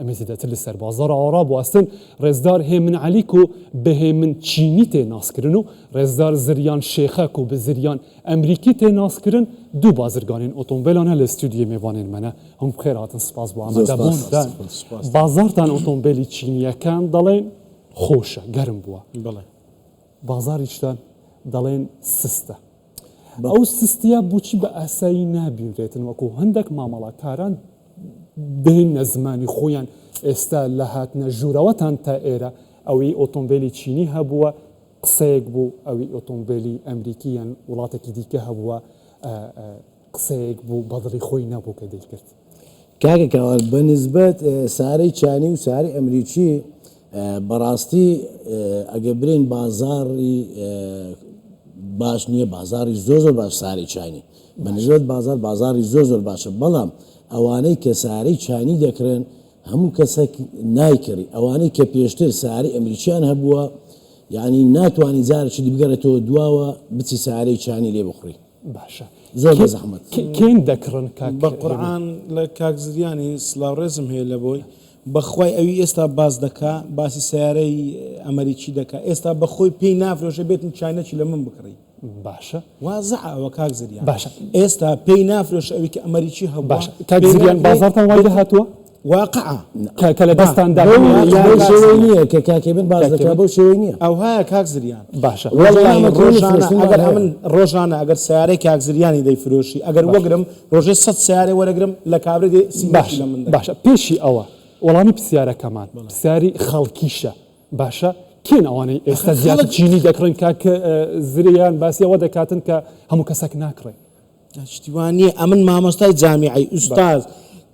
Em ê zêdetir li ser bazara a rabiwestin. Rêzdar Hêmin Elî ku bi Hêmin Çînî tê naskirin û Rêzdar Ziryan Şêxe ku bi Ziryan Emrîkî tê naskirin du bazirganên otombêlan e li stûdyoyê mêvanên me ne. Hûn bi xêr hatin spas bo amadebûn. Bazartan otombêlî çîniyeken دەڵێن خۆشە گەرم بووە. بازاریشتان دەڵێن سستە. ئەو سستیە بۆچی بە ئاسایی نابینرێتن وەکو هەندێک مامەڵەکاران دێنە زمانی خۆیان ئێستا لە هاتنە ژوورەوەتان تا ئێرە ئەوی ئۆتۆمبیلی چینی هەبووە قسەیەک بوو ئەوی ئۆتۆمبیلی ئەمریکی یان وڵاتێکی دیکە هەبووە قسەیەک بوو بەدڵی خۆی نەبوو کە دەیکرد. کاکە کاوان بە نیسبەت سارەی چانی و سارەی ئەمریکی بەڕاستی ئەگەر برێین بازاڕی باش نییە بازاڕی زۆر زۆر باش سارەی چانی بە نیسبەت بازار بازاڕی زۆر زۆر باشە بەڵام ئەوانەی کە سارەی چانی دەکڕێن هەموو کەسێک نایکڕی ئەوانەی کە پێشتر سارەی ئەمریکیان هەبووە یعنی ناتوانانی جارێکی دی بگەڕێتەوە دواوە بچی سارەی چانی لێ بخڕی باشە زۆر بە زەحمەت. کێن دەکڕن کاک بە قورعان لە کاک زریانی سلاو ڕێزم هەیە لە بۆی بەخوای ئەوی ئێستا باس دەکا باسی سەیارەی ئەمەریکی دەکا ئێستا بەخۆی پێی نافرۆشێ بێتن چاینەکی لە من بکڕی باشە وازعە ئەوە کاک زریان باشە ئێستا پێی نافرۆشێ ئەوی کە ئەمەریکی هەبووە باشە کاک پێی زریان ناکڕی بازاڕتان وای بێتن لێهاتووە واقعە کە کە لە با دەستان دا بەو بمێنێ یان بەو کاک شێوەی زریان نییە کە کاک هێمن باس کاک دەکا هێمن بەو شێوەی نییە. ئەوهایە کاک زریان. باشە. وەڵاهی ڕۆژانە کڕین و ڕۆژانە فرۆشتنمان ئەگەر هەیە. ئەمن ڕۆژانە ئەگەر سەیارەی کاک زریانی دەیفرۆشی ئەگەر باشە. وەگرم ڕۆژێ سەت سەیارە وەرەگرم لە کابرێ دێ سینەکی باشە لە من دەکا. باشە پێشی ئەوە وەڵامی پرسیارەکەمان پرسیاری خەڵکیشە باشە کێن ئەوانەی ئێستا ئەخر زیاتر خەڵک چینی دەکڕن کاک زریان باسی ئەوە دەکاتن کە هەموو کەسەک ناکڕێ. شتی وا نییە ئەمن مامۆستای جامیعەی ئوستاز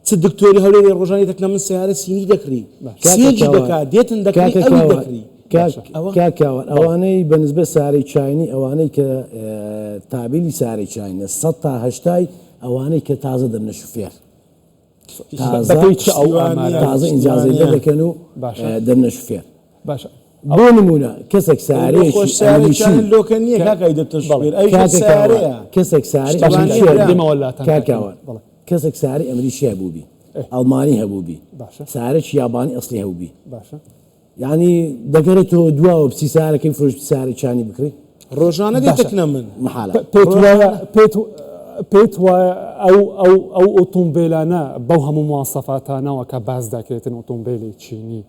چ دکتۆری هەولێری ڕۆژانی دەکنە من سەیارە سینی دەکڕی کاکە سێجی کاوان دەکا دێتن دەکڕی کاکە ئەوی کاوان دەکڕی کاک ئەوە کاک کاوان ئەوانەی بە نسبەت سارەی چاینی ئەوانەی کە تابیلی سارەی چاینە سەد تا هەشتای ئەوانەی کە تازە دەبنە شوفێر تازە بەپێی چ ئەو شتی وا ئامارە نییە تازە شتی وا ئینجازەی نییە دەردەکەن و باشە دەبنە شوفێر باشە بۆ نمونە کەسێک ئەو بۆ سارەیەکی خۆش سەیارەی ئەمریکی چاینە لۆکە نییە کە کاکە ئەی دەبتە بەڵێ شوفێر ئەویش هەر کاکە کاوان سەیارەیە کەسێک سارەی شتی وا باشە نییە ئەمریکی برام دێمەوە لاتان کاک کاک هێمن کاوان بەڵێ کەسێک سارەی ئەمریکی هەبووبی ئێ ئەڵمانی هەبووبی باشە سارەکی یابانی ئەسڵی هەبووبی باشە یانی دەگەرێتەوە دواوە بچی سارەکەی بفرۆشی بچی سارەی چانی بکڕی؟ ڕۆژانە دێتە باشە کنە من. مەحالە. پێت وایە ڕۆژانە. پێت پێت وایە ئەو ئەو ئەو ئۆتۆمبێلانە بەو هەموو مواسەفاتانەوە کە باس دەکرێتن ئۆتۆمبێلی چینی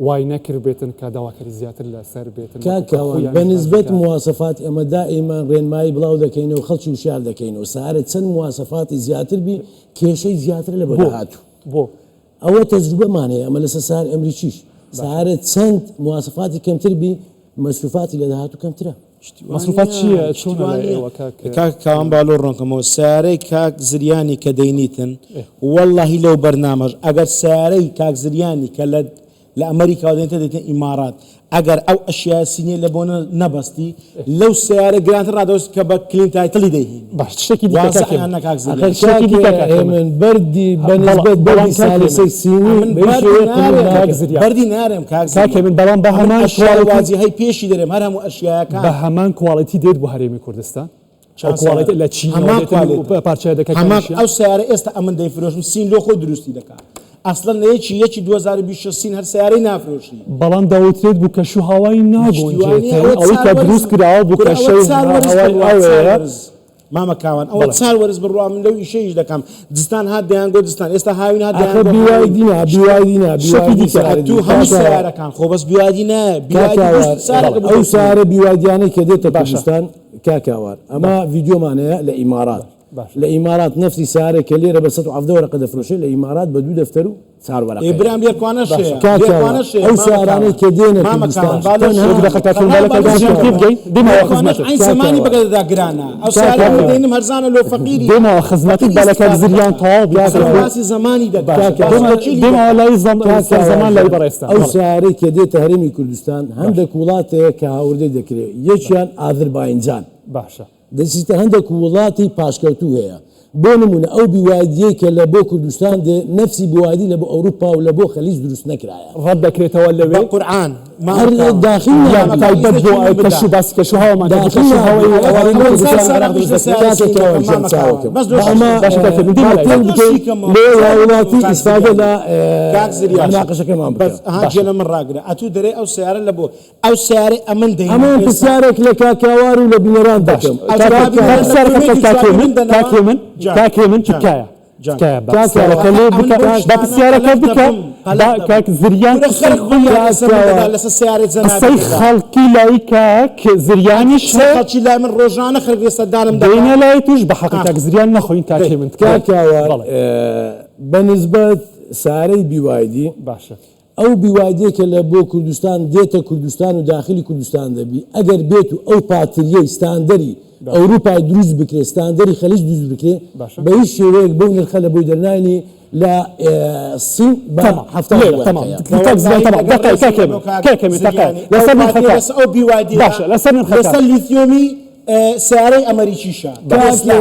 وای نەکردبێتن کە داواکاری زیاتر لەسەر بێتن کاک وەکو کە کاوان خۆیانیش بە باس نسبەت دەکەن؟ مواسەفات ئێمە دائیمەن ڕێنمایی بڵاو دەکەینەوە خەڵکی وشیار دەکەینەوە سارە چەند مواسەفاتی زیاتر بی کێشەی زیاترە لە بۆ بۆ داهاتوو. بۆ؟ ئەوە تەجروبەمان هەیە ئەمە لەسەر سار ئەمریکیش سارە چەند مواسەفاتی کەمتر بی مەسروفاتی لە داهاتوو کەمترە. شتی وا مەسروفات نییە چییە شتی چۆنە وا لای نییە ئێوە کاک کاک کاوان با لۆ ڕۆنکەمەوە سەیارەی کاک زریانی کە دەینیتن ئێ. وەڵاهی لەو بەرنامەش ئەگەر سەیارەی کاک زریانی کە لە لە ئەمەریکاوە دێنێتە دێتە ئیمارات ئەگەر ئەو ئەشیایە سینیە لە بۆ نەبەستی لەو سەیارە گرانتر ڕادەوەستی کە بە clean title ی دەیهێنی باش شتێکی دیکە وازع کاک هێمن یان نا کاک ئەخر زریان شتێکی کاک دیکە کاک هێمن هێمن بەردی بە بەڵام نسبەت بەڵام بەردی کاک هێمن سالسەی سینی ئەمن بە هیچ بەردی شێوەیەک قبوڵ نارێم کاک ناکەن. زریان بەردی نارێم کاک کاک زریان هێمن بەڵام بە ئەمن هەمان ئەشیای quality واجیهەی پێشی دەرێم هەر هەموو ئەشیایەکان بە هەمان quality دێت بۆ هەرێمی کوردستان ئەو چا quality سەیارە لە چینەوە هەمان دێتن و quality ە پارچە هەمان یەدەکەکانیشیان ئەو سەیارە ئێستا ئەمن دەیفرۆشم سین لۆ خۆی دروستی دەکا ئەسڵەن لە یەکی یەکی 2026 سین هەر سەیارەی نافرۆشی. بەڵام دەوترێت بوو کەش و هەوای شتی وا نییە ناگونجێتن ئەوە ئەوەی چار کە وەرز دروست کراوە بوو کورە کە ئەوە شەو چار وەرز هەوای بڕوا چار ئەوەیە وەرز مامە کاوان ئەوە بەڵێ. چار وەرز بڕوا من لەو ئیشە ئیش دەکەم زستان هات دەیانگۆ زستان ئێستا هاوین هات ئاخر دەیانگۆ هاوین BYD نا شتی BYD نا شتێکی BYD دیکە سارە ئەتوو دی هەموو کاکە سەیارەکان خۆ بەس BYD نایە کاک BYD هاوار دوو سارەکە بۆ ئەو دەچنی. سارە BYD یانەی کە دێتە باشە. کوردستان کاک هاوار ئەمە ڤیدیۆمان هەیە لە ئیمارات باشە. لە ئیمارات نەفسی سارە کە لێرە بە 117 وەرەقە دەفرۆشێ لە ئیمارات بە دوو دەفتەر و چار ئێ وەرەقەیە. برام لێرکوانەش باشە. هەیە کاک هاوار لێرکوانەش هەیە ئەو مامە سارانەی کاوان کە دێنە مامە کوردستان کاوان با لەو تەنها یەک دەقە کاک هێمن با لە کاک با لەو زریان شێوە تێبگەین دێمەوە لێرکوانەش خزمەتت. عەین کاک زەمانی هاوار بەگەدا گرانە ئەو کاک سارەی من هاوار دەینم هەرزانە لۆ فەقیری دێمەوە خزمەتت فەقیر با لە کاک ئیستفادە زریان دەکا تەواو بی کاک قسەی ئەسڵەن خۆی. باسی زەمانی دەکا باشە کاک باسی هاوار دێمە وەکیلی دێمەوە دەکا لای زەم کاک سەر هاوار زەمان لای جان بەڕێزتان ئەو بەڵێ. سارەی کە دێتە هەرێمی کوردستان باشە هەندێک وڵات هەیە کە هاوردەی دەکرێ یەکیان ئاذرباینجان باشە. دەچیتە هەندێک وڵاتی پاشکەوتوو هەیە بۆ نمونە ئەو BYD یەی کە لە بۆ کوردستان دێ نەفسی BYD لە بۆ ئەوروپا و لە بۆ خەلیج دروست نەکرایە. ڕەت دەکرێتەوە بە لەوێ؟ قورعان هەر داخل یان تایبەت بۆ کەش و باسی کەش و هەوامان کرد، کەش و هەوای ئەوانەی لە کوردستان عێراق دروست دەکرێت. کاکە کاوە گیان چاوەکەم بەس لۆ ئەمە باشە کاکە من دێمە با لای تێک بکەین لێ هاوڵاتی ئیسفادە لە کاک زریان مناقەشەکەمان بکە. بەس ها گوێ لە من ڕاگرە ئەتوو دەرێ ئەو سەیارە لە بۆ ئەو سەیارەی ئەمن دەینم ئەمە پرسیارێک لە کاک کاوار و لە بینەران دەکەم. ئەو کاک جوابی کاوار، لە پرسیارەکە کۆمێنتی کاک جوابی هێمن من دەنەوە. کاک هێمن جان. کاک هێمن جان. تکایە جان. تکایە با کاک پرسیارەکە لێ ئەمن بکە بەو با شتانە پرسیارەکە قەلەق بکە دەبم، قەلەق با دەبم. کاک زریان کورە قسەی خەرک خۆی خۆیان لەسەر من کاک دەدا لەسەر سەیارەی جەنابی قسەی دەدا. خەڵکی لای کاک زریانیش قسەی هەیە خەڵکی لای من ڕۆژانە خەرک لەسەر دانم دەکا. دێنە لای توش بە حەقی آه. کاک زریان نەخۆین کاک دەی. هێمن تکایە کاک کاوار بەڵێ بە نیسبەت سارەی BYD باشە ئەو BYD یە کە لە بۆ کوردستان دێتە کوردستان و داخلی کوردستان دەبی ئەگەر بێت و ئەو پاتریەی ستاندەری ئەوروپای دروست بکرێ ستاندەری خەلیج دروست بکرێ باشە. بە هیچ شێوەیەک بەو نرخە لە بۆی دەرناینی لە سین بە تمام 70 لێرە تمام کاک زریان تمام دقیقە کاک هێمن کاک هێمن دقیقە لەسەر نرخەکە ئەو BYD باشە لەسەر نرخەکە لەسەر لیثیۆمی سەیارەی ئەمریکیشە باشە.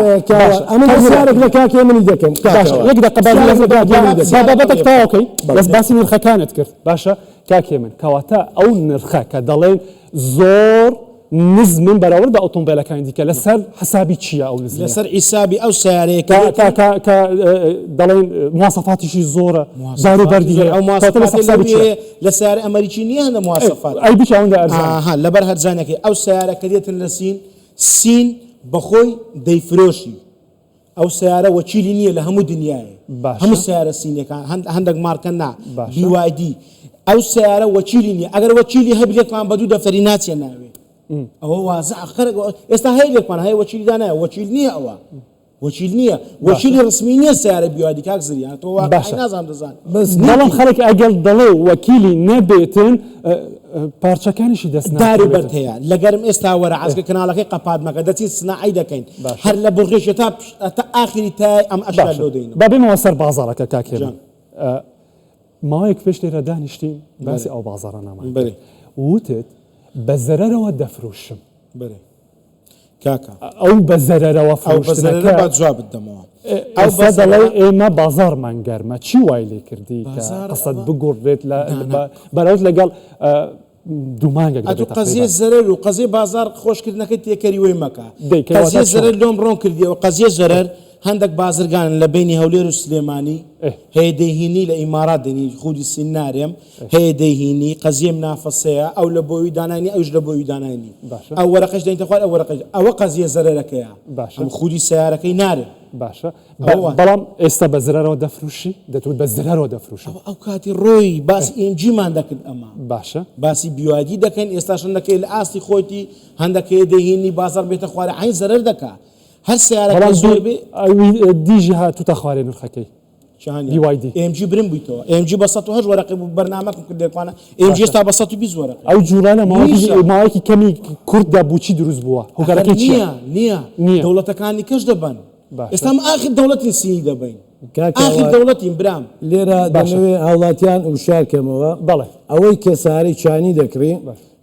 ئەمە پرسیارێک لە کاک هێمنی دەکەم باشە یەک دقیقە باس پرسیارێک لە کاک هێمنی دەکەم. با بابەتەک تەواو کەی بەس باسی نرخەکانت کرد باشە کاک هێمن کەواتە ئەو نرخە کە دەڵێن زۆر نزمن بەراورد بە ئۆتۆمبیلەکانی دیکە لەسەر حسابی چییە ئەو نزمیە لەسەر حیسابی ئەو سەیارەیە کە کە کە کە دەڵێن مواسەفاتیشی زۆرە دار و بەردی هەیە ئەو کەواتە لەسەر مواسەفاتی حسابی چییە لە سەیارە ئەمریکی نییە هەندە مواسەفات ئەی بچ ئەوەندە ئەرزان ئاها لەبەر هەرزانەکەی ئەو سەیارە کە دێتن لە سین سین بەخۆی دەیفرۆشی ئەو سەیارە وەکیلی نییە لە هەموو دنیاە باشە. هەموو سەیارە سینەکان هەندێک مارکە نا باشە. BYD ئەو سەیارە وەکیلی نییە ئەگەر وەکیلی هەبی لێکمان بە دوو دەفتەری ناچێ ناوێ ئەوە وازع خەرک ئێستا هەیە لێکمان هەیە وەکیلی دانایە وەکیل نییە ئەوە وەکیل نییە وەکیلی ڕسمی نییە سەیارە BYD کاک زریان تۆ واقعی باشە. نازانم دەزان بەس بەڵام خەڵک ئەگەر دەڵێ وەکیلی نەبێتن پارچەکانیشی دەست دار و ناکەوێتن. بەرد هەیە لەگەرم ئێستا وەرە عەزگە کەناڵەکەی قەپات مەکە دەچین سناعی دەکەین باشە. هەر لە بڕگێکی تا تا ئاخری تای ئەم ئەشیا باشە لۆ دەینم با بێمەوە سەر بازاڕەکە کاک هێمن جان. ماوەیەک پێش لێرە دانیشتین باسی ئەو بازاڕە نامان بەرێ. وتت بە زەرەرەوە دەفرۆشم بەرێ کاکە ئەو بە زەرەرەوە ئەو بە زەرەرە فرۆشتنەکە با جوابت دەمەوە ئەو ئێستا بە دەڵێ زەرەرە ئێمە بازاڕمان گەرمە چی وای لێ کردی کە بازاڕ قسەت ئەوە- بگۆڕێت لە نا، نا. بەراورد لەگەڵ دوو مانگێک ئەتو دەبێت قەزیە تقریبا. زەرەر و قەزیە بازار خۆشکردنەکەی تێکەری وەی مەکە دەی، کە قەزیە واتە چۆن؟ زەرەر لۆم ڕۆن کردیەوە قەزیە زەرەر هەندێک بازرگانن لە بینی هەولێر و سلێمانی ئێ. هەیە دەیهینی لە ئیمارات دێنی خودی سینارێم هەیە دەیهینی قەزیە منافەسەیە ئەو لە بۆوی دانانی ئەوش لە بۆوی دانانی باشە. ئەو وەرەقەش دەینتە خوار ئەو وەرەقەش ئەوە قەزیە زەرەرەکەیە باشە. ئەم خودی سەیارەکەی نارێ باشە ئەوە. بەڵام ئێستا بە زەرەرەوە دەفروشی دەتوت بە زەرەرەوە دەفروشم ئەو کاتی ڕۆی باسی ئێمجیمان دەکرد ئەمە باشە باسی BYD دەکەن ئێستاش هەندەکەی لە ئاستی خۆیتی هەندەکەی دەهینی بازار بێتە خوارێ عین زەرەر دەکا هەر سیارەکە بەڵام زۆر بێ ئەوی دیژی هاتوتە خوارێ نرخەکەی چیانە؟ BYD. MG برم بوویتەوە MG بە 108 وەرەقی بوو بەرنامەکم کرد لێکوانە MG ئێستا بە 120 وەرەقی ئەو جوڵانە نیشە. ماوەیەکی کەمی کورددا بۆچی دروست بووە هۆکارەکەی چییە نییە نییە نییە. دەوڵەتەکانی کەش دەبەن باشە. ئێستا ئەم ئاخر دەوڵەتین سینی دەبین کاک ئاخر کاوە- دەوڵەتین برام لێرە باشە. دەمەوێ هاوڵاتیان وشار کەمەوە بەڵێ. ئەوەی کە سارەی چانی دەکڕی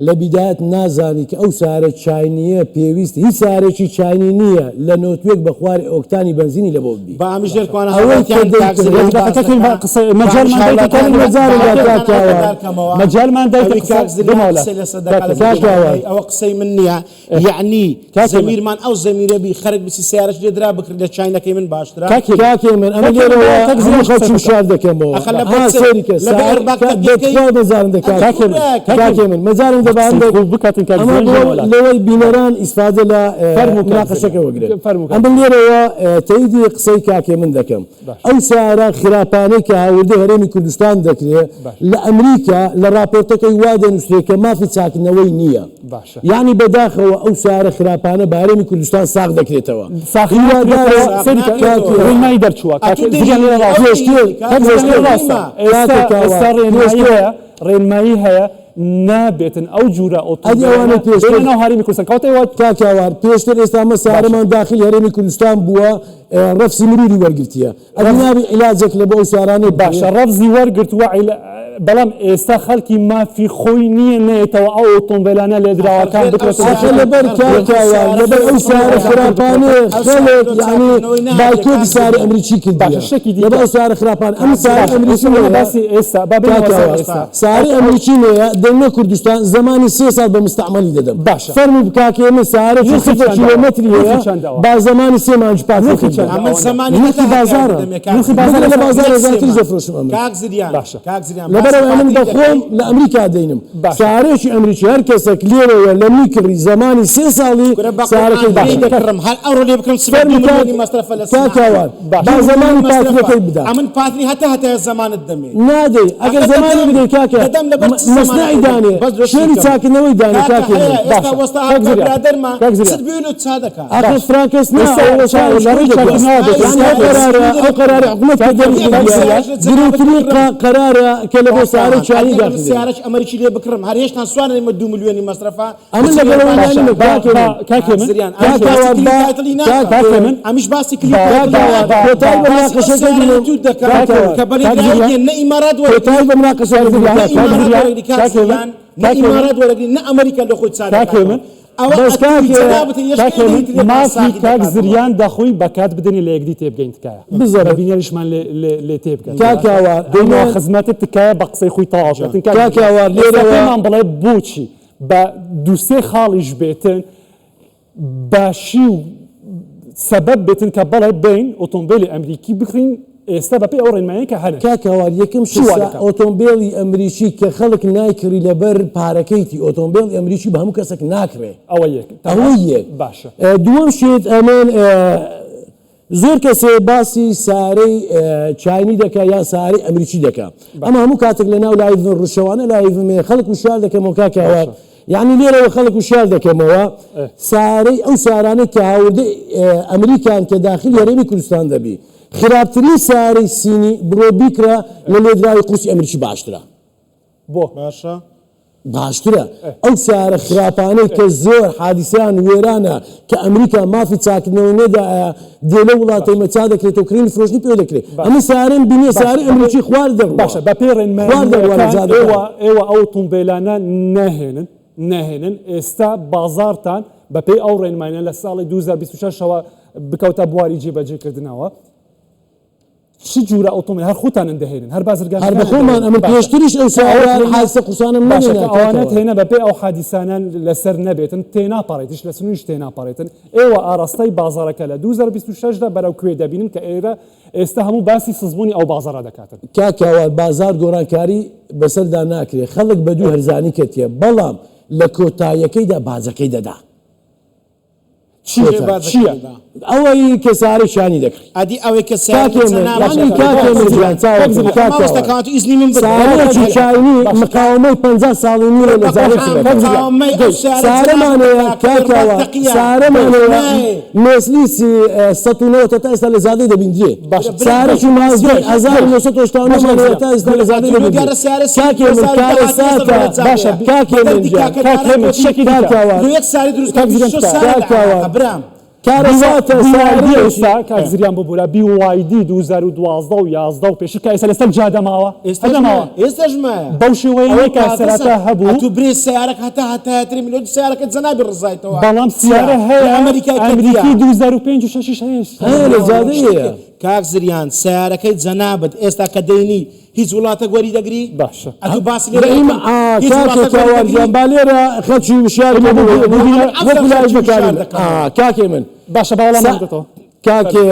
لە بیدایەت نازانی کە ئەو سارە چاینیە پێویست هیچ سارێکی چاینی نییە لە نۆتوێک بە خواری ئۆکتانی بەنزینی لە بۆ ببی با ئەمیش لێرکوانە ئەوەی کە هاوڵاتیان دەیکڕی- کاک زریان دەقیقە باس کەین با دەکا. قسە- مەجالمان با دایتە ئەمیش کەین مەجالمان هاوڵاتیان دایتە کاوە. ئاگادار مەجالمان دایتە ئەوی قسە کاک زریان بمەوە. قسەی لەسەر دەکا کاک لەسەر کاک کاوە. ئەوە قسەی من نییە یعنی کاک زەمیرمان ئەو زەمیرە بی خەرک بچی سیارەش لێ درا بکرد لە چاینەکەی من باشترە کاک هێمن. کاکێ من ئەمە کاک هێمن، لێرەوە کاک زریان هەموو خەڵکی قسە بکە. وشار دەکەمەوە ئەخە لە ها بەرچ- سەیری کە لە بەر باک دەکەی- بەخوا دەزانم دەکات کاک هێمن، کاکێ من مەجالم دەبان قسەی خۆ بکاتن کاک ئەمە زریان بۆ جەمالات. لەوەی بینەران ئیسفادە لە فەرموو کاک مناقەشەکە زریان. وەگرن فەرموو کاک ئەمن لێرەوە تەیدی قسەی کاکێ من دەکەم باشە. ئەو سیارە خراپانەی کە هاوردەی هەرێمی کوردستان دەکرێ باشە. لە ئەمریکا لە راپۆرتەکەی وا دەنووسرێ کە مافی چاکنەوەی نییە باشە. یعنی بەداخەوە ئەو سیارە خراپانە بە هەرێمی کوردستان ساغ دەکرێتەوە ساغ هیوادارم سەیری کە کاکێ ڕێنمایی دەرچووە کاک ئەتوو زریان لێرە دەیهینی، ڕاستە. ئەو پێشتر دەیهینی، کاک کاک زریان پێشتر ڕاستە. کاکە ئێستا کاوە، ئێستا ڕێنمایی پێشتر هەیە ڕێنمایی هەیە نابێتن ئەو جورە ئەدی ئەوانەی پێشتر ئۆتۆمبیلانە ناو هەرێمی کوردستان کەواتە ئێوە کاک کاوار پێشتر ئێستا ئەمە سیارەمان داخلی هەرێمی کوردستان بووە ڕەفسی مروری وەرگرتیە ئەدی نابی عیلاجێک لە بۆ ئەو سیارانەی باشە ڕەفزی وەرگرتووە بەڵام ئێستا خەڵکی مافی خۆی نییە نەیەتەوە ئەو ئۆتۆمبێلانە لێدراوەکان بکرێتەوە. ئاخە لەبەر کاک کاوان لەبەر ئەو سارە خراپانەیە خەڵک یەعنی بایکۆتی سارەی ئەمریکی کردیە لەبەر ئەو سارە خراپانە ئەم سارەی ئەمریکی نەیە کاک کاوان سارەی ئەمریکی نەیە دەمە کوردستان زەمانی سێ ساڵ بە مستعمەلی دەدەم فەرموو کاکێ من سارەکی سفر کیلۆمەتری هەیە با زەمانی سێ مانگ پاکەکەی بدەم نرخی بازاڕە بگرە لە بازاڕ زیاتریش دەفرۆشم ئەمن. لەبەرئەوەی ئەمن بە خۆم لە ئەمریکا دەینم سارێکی ئەمریکی هەر کەسەک لێرەوە لە منی کڕی زەمانی سێ ساڵی سارەکەی باشە فەرموو کاک کاک هاوار با زەمانی پاتریەکەی بدا نادەی ئەگەر زەمانی بدەی کاکە مەسنەعی دانێ شوێنی چاکردنەوەی دانێ کاکێ من باشە ئاخر فرانکەس نا ئەوە وەسایش خۆی دەکات یانی ئەو قەرارە ئەو قەرارە حکومەت کە دەریکردیە گرنگترین قەرارە کە لە بۆ سارەی چواری داخل ئەمن لەگەڵ ئەوە نانیمە کاکێ من کاکێ من کاکاوار با کاکێ من کاکاوار کۆتایی بە مناقەشەکەی بینم کاکاوار کۆتایی بە مناقەشەکەی بینم کاکاوار کاکێ من بەس کاکێ کاکێ من مافی کاک زریان دەخۆی بەکات بدەنێ لە یەکدی تێبگەین تکایە بزەبت بە بینەریشمان لێ لێ لێ تێبگەن کاک هاوار دێینەوە ئەمە خزمەتت تکایە بە قسەی خۆی تەواو بێتن کاک کاک زریان هاوار ئێستا لێرەوە پێمان بڵێ بۆچی بە دوو سێ خاڵیش بێتن باشی و سەبەب بێتن کە بەڵێ بێین ئۆتۆمبێلی ئەمریکی بکڕین ئێستا بەپێی ئەو ڕێنمایەی کە هەنە. کاک هاوار یەکەم چی وا شت دەکات؟ ئۆتۆمبێلی ئەمریکی کە خەڵک نایکڕی لەبەر پارەکەیتی ئۆتۆمبێڵی ئەمریکی بە هەموو کەسەک ناکڕێ ئەوە یەک تەمام ئەوەی یەک باشە. دووەم شت ئەمن زۆر کەسێ باسی سارەی چاینی دەکا یان سارەی ئەمریکی دەکا ئەمە هەموو کاتێک لە ناو live ڕشەوانە live مێ خەڵک وشیار دەکەمەوە کاک هاوار یانی لێرەوە خەڵک وشیار دەکەمەوە سارەی ئەو سارانەی کە هاوردەی ئەمریکان کە داخلی هەرێمی کوردستان دەبی خراپترین سارەی سینی بڕۆ بیکڕە لە لێدراوی قورسی ئەمریکی باشترە. بۆ؟ باشە. باشترە ئەو سەیارە خراپانەی کە زۆر حادیسەیان وێرانە کە ئەمریکا مافی چاکردنەوەی نەدایە دێ لەو وڵاتەی مە چا دەکرێتەوە کڕین و فرۆشتنی پێوە دەکرێت ئەمن سەیارەم بینیە سەیارەی ئەمریکی خوار دەڕوا باشە بە پێی خوار دەڕوا لە ڕێنماییەکان جادەکان. ئێوە ئێوە ئەو ئۆتۆمبێلانە ناهێنن ناهێنن ئێستا بازاڕتان بە پێی ئەو ڕێنمایانە لە ساڵی 2026 ەوە بکەوتە بواری جێبەجێکردنەوە چ جورە ئۆتۆمبێل هەر خۆتانن دەهێنن هەر هەر بازرگانەکانن بە خۆمان دەهێنن ئەمن باشە پێشتریش ئەو کە ئەوە سەیارە تێنا حادیسە قورسانەم باشە نەهێنا کە کاک ئەوانەت هاوار. هێنا بەپێی ئەو حادیسانە لەسەر نەبێتن تێناپەڕێتیش لە سنووریش تێناپەڕێتن ئێوە ئاراستەی بازاڕەکە لە 2026 دا بەرەو کوێ دەبینن کە ئێرە ئێستا هەموو باسی سزبوونی ئەو بازاڕە دەکاتن؟ کاک هاوار بازاڕ گۆڕانکاری بەسەردا ناکرێ خەڵک بەدوو هەرزانی کەتیە بەڵام لە کۆتاییەکەیدا باجەکەی دەدا. چییە؟ چییە؟ ئەوەی کە سارەی شانی دەکڕی. ئەدی ئەوەی کە سارەی کاکێ من یانی کاکێ من گیان چاوەکەم کاک مامۆستا کاوە کاوە ئیزنی من بدە سارەیەکی چاینی مقاومەی 50 ساڵی نییە لە جارێ مقاومەی ئەو سارە سارەمانەیە کاک کاوە سارەمانەیە مێسلیسی 190 تا ئێستا لە زادەی دەبیندرێ سارەکی مازدای 1989 مانەیە تا ئێستا لە زادەی دەبیندرێ کاکێ من کارەساتە باشە کاکێ من گیان کاکێ من شتێکی دیکە کاک کاوە یەک ساری دروست کاک زریان شو تکایە. سارە کاک کاوە. برام کارەساتە BYD سارەیەکی ئێستا کاک زریان ببورە BYD 2012 و 11 و پێشتر کە ئێستا لەسەر جادە ماوە ئێستاش هەر نەماوە مایە ئێستاش مایە بەو شێوەیە ئەوە نییە کە تازەسە سەرەتا هەبوو ئەتوو برێ سەیارەک هەتا هەتایەترێ ملیۆن سەیارەکە جەنابی ڕزایتەوە بەڵام چیا سیارە لە هەیە ئەمریکای کەتیە ئەمریکی 2005 و 6 هەیە هەیە لە جادەیە کاک زریان سەیارەکەی جەنابت ئێستا کە دەینی هیچ وڵاتەک وەری دەگری باشە ئەتوو باسی لێرە بەئیمە دەکەم ئا هیچ کاکێ وڵاتەک وەری کاوار دەگری گیان با لێرە خەڵکی وشیار ئێمە ببن ببینە وەکو ئەم وەکو لای خەڵکی وشیار بەکارین دەکەم ئا کاکێ من باشە با وەڵامم سا بدەتەوە کاکێ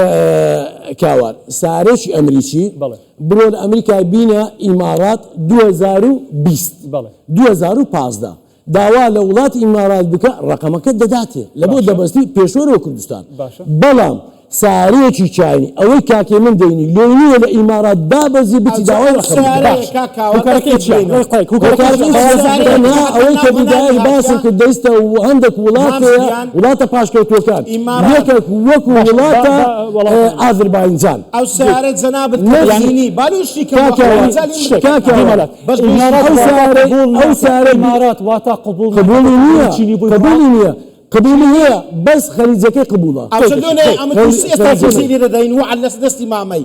کاوار سارێکی ئەمریکی بەڵێ بڕۆ لە ئەمریکای بینە ئیمارات 2020 بەڵێ 2015 داوا لە وڵاتی ئیمارات بکە ڕەقەمەکەت دەداتێ لە بۆ باشە دەبەستی پێشوەرەوە کوردستان باشە بەڵام سارێکی چاینی ئەوەی کاکێ من دەینی لۆی نییە لە ئیمارات دابەزی بچی ئەوجا داوای ئەو ڕەقەم بکە سەیارەیە باشە کاک کاوە هۆکارەکەی دەستت چییە بێنەوە ڕێک ڕێک هۆکارەکەی هۆکارەکەی چییە ئەو چییە سەیارەیە تەنها کە هاتە ئەوەی ناو کە هەناوی بیدایەک هاتیە باسم کرد دەیستە و هەندێک وڵات مام هەیە زریان وڵاتە پاشکەوتووەکان ئیمارات یەکێک وەکو باشە با وڵاتە با وەڵام بدەنەوە ئازربایجان ئەو سەیارەی جەنابت کە نەفسی دەینی با لۆ شتی کەم کاکە وەخۆ مەجالی من شتێک بدە کاکە دیمەلات بەس لۆ شتی ئیمارات ئەو کەم واتا سارەی قبوڵ ئەو ناکات سارەی ئیمارات واتا قبوڵ ناکات قبوڵی نییە چینی بۆی بڕا قبوڵی نییە قبوڵی هەیە بەس خەلیجەکەی قبوڵە ئەو چەندۆنەیە ئەمە تو خەلیجەکەی ئێستا تووسی لێ دەدەین وعد لەس دەستی مامەی.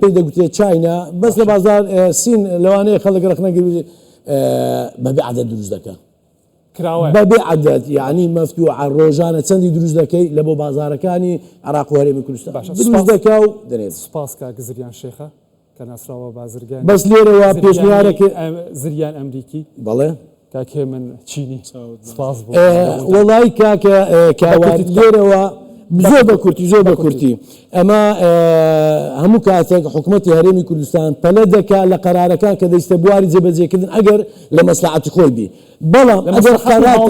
پێی دەگوترێت China بەس لە بازار سین لەوانەیە خەڵک ڕەخنەگر بەبێ عەدەد دروست دەکا. کراوەیە. بەبێ عەدەد یانی مەفتوحە ڕۆژانە چەندی دروست دەکەی لە بۆ بازاڕەکانی عێراق و هەرێمی کوردستان باشە دروست سوپاس دەکا و دەنێرێ. سوپاس کاک زریان شێخە کە ناسراوە بە بازرگانی بەس لێرەوە زریانی پێشنیارەکە زریان ئەمریکی. بەڵێ. کاک هێمن چینی سپاس بۆ وەڵایی کاکە کاوان لێرەوە زۆر بە کورتی زۆر بە کورتی ئەمە هەموو کاتێک حکوومەتی هەرێمی کوردستان پەلە دەکا لە قەرارەکان کە دەیستە بواری جێبەجێکردن ئەگەر لە مەسلحەتی خۆی بی بەڵام ئەگەر قەرارێک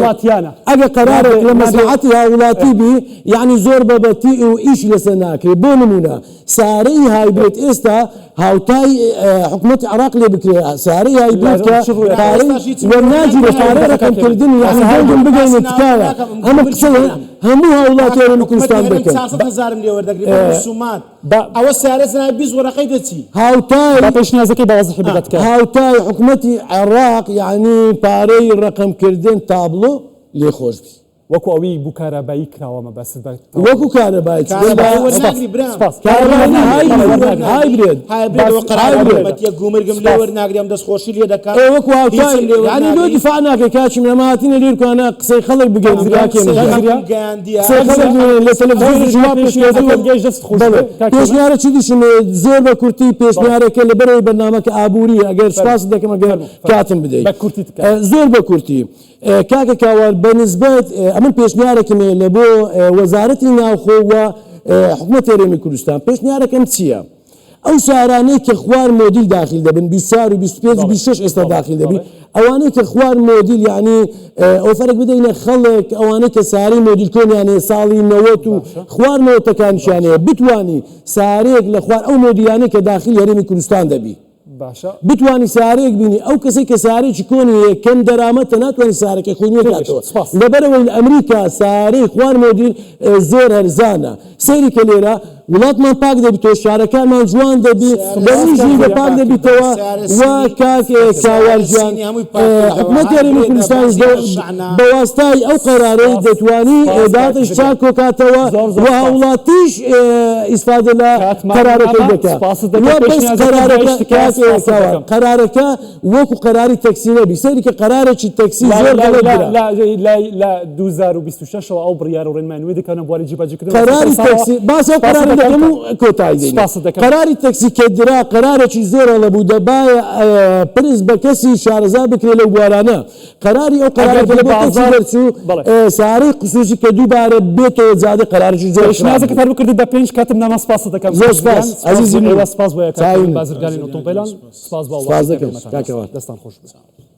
ئەگەر قەرارێک لە مەسلحەتی هاوڵاتی بی یعنی زۆر بە بەتی و ئیشی لەسەر ناکرێ بۆ نمونە سارەی hybrid ئێستا هاوتای حکومەتی عێراق لێ بکرێ سارەی hybrid کە پارەی وەرناگیرێ پارەی ڕەقەمکردنی یانی دەنگم بگەینێ تکایە ئەمە قسەیە هەموو هاوڵاتی هەرێمی کوردستان دەکەن. هاوتای هاوتای حکومەتی عێراق یانی پارەی ڕەقەمکردن تابڵۆ لێ خۆش بی. وەکو ئەوی بو کارابایی کراوە مەبەستت بە تەواو. وەکو کارەبایی چونکە کارەبایی بە وەرناگری برام. سپاس. کارەبایی نا بەڵێ hybrid وەرناگرم. hybrid hybrid ئەوە قەراری hybrid. حکومەتیە گومرگم لێ سپاس. وەرناگری ئەم دەستخۆشی لێ دەکەم ئێ وەکو هاوتای هیچم لێ یانی لۆ وەرناگری. دیفاع ناکەی کاکی من ئەمە هاتینە لێرکوانە قسەی خەڵک بگەین ئەم کاکی من قسەی گیان. خەڵکم گەیاندیە. قسەی خەڵک بگەین لە تەلەفزیۆنیش وا پێشکەوتووە. پێشنیارەکەت گەیشت دەست خۆش بەڵێ بێ کاک هێمن. پێشنیارەکی دیشم هەیە زۆر بە کورتی پێشنیارەکە لەبەرەوەی بەرنامەکە ئابووریە ئەگەر سپاست دەکەم ئەگەر فەرموو، فەرموو. کاتم بدەی. بە کورتی تکایە. زۆر بە کورتی. کاکە کاوان بە نیسبەت ئەمن پێشنیارێکم هەیە لە بۆ وەزارەتی ناوخۆ و حکومەتی هەرێمی کوردستان پێشنیارەکەم چییە؟ ئەو سارانەی کە خوار مۆدیل داخل دەبن 24 و 25 و 26 ئێستا داخل دەبی ئەوانەی کە خوار مۆدیل یعنی ئۆفەرێک بدەینە خەڵک ئەوانەی کە ساری مۆدیل کۆنیان هەیە ساڵی 90 و خوار نەوەتەکانیشیان هەیە بتوانی سارێک لە خوار ئەو مۆدیلانەی کە داخلی هەرێمی کوردستان دەبی باشە. بتوانی سەیارەیەک بینی ئەو کەسەی کە سەیارەیەکی کۆنی هەیە کەم دەرامەتە ناتوانی سەیارەکەی خۆی نوێ کاتەوە سپاس. لەبەرئەوەی لە ئەمریکا سەیارەی خوار مۆدیل زۆر هەرزانە سەیری کە لێرە وڵاتمان پاک دەبیتەوە شارەکانمان جوان دەبی لە ڕووی ژینگە پاک دەبیتەوە و کاک کاوار گیان حکومەتی هەرێمی کوردستانیش بە واستای ئەو قەرارەی دەتوانی داهاتش چاک کۆکاتەوە و هاوڵاتیش ئیسفادە لە قەرارەکەی دەکا وا بەس قەرارەکە کاک کاوان قەرارەکە وەکو قەراری تەکسی نەبی سەیری کە قەرارێکی تەکسی زۆر غەڵەت درا. لە 2026 ەوە ئەو بڕیار و ڕێنمایە نوێ دەکەونە بواری جێبەجێکردن قەراری تەکسی باسی ئەو قەرارە دەکەم و کۆتایی دێنین قەراری تەکسی کە درا قەرارێکی زۆر هەڵە بوو دەبایە پرس بە کەسی شارەزا بکرێ لەو بوارانە قەراری ئەو قەرارە کە بۆ تەکسی دەرچوو سارەی قسوسی کە دووبارە بێتەوە جادە قەرارێکی زۆر خراپ پێشنیازەکەت هەر بکردیت بە پێنج کاتم ناما سپاست دەکەم زۆر سپاس ئەزیزی من ئێوە سپاس بۆ یەکاتان بازرگانی ئۆتۆمبێلان سپاس بۆ سپاس دەکەم کاکەوان دەستان خۆش بێت.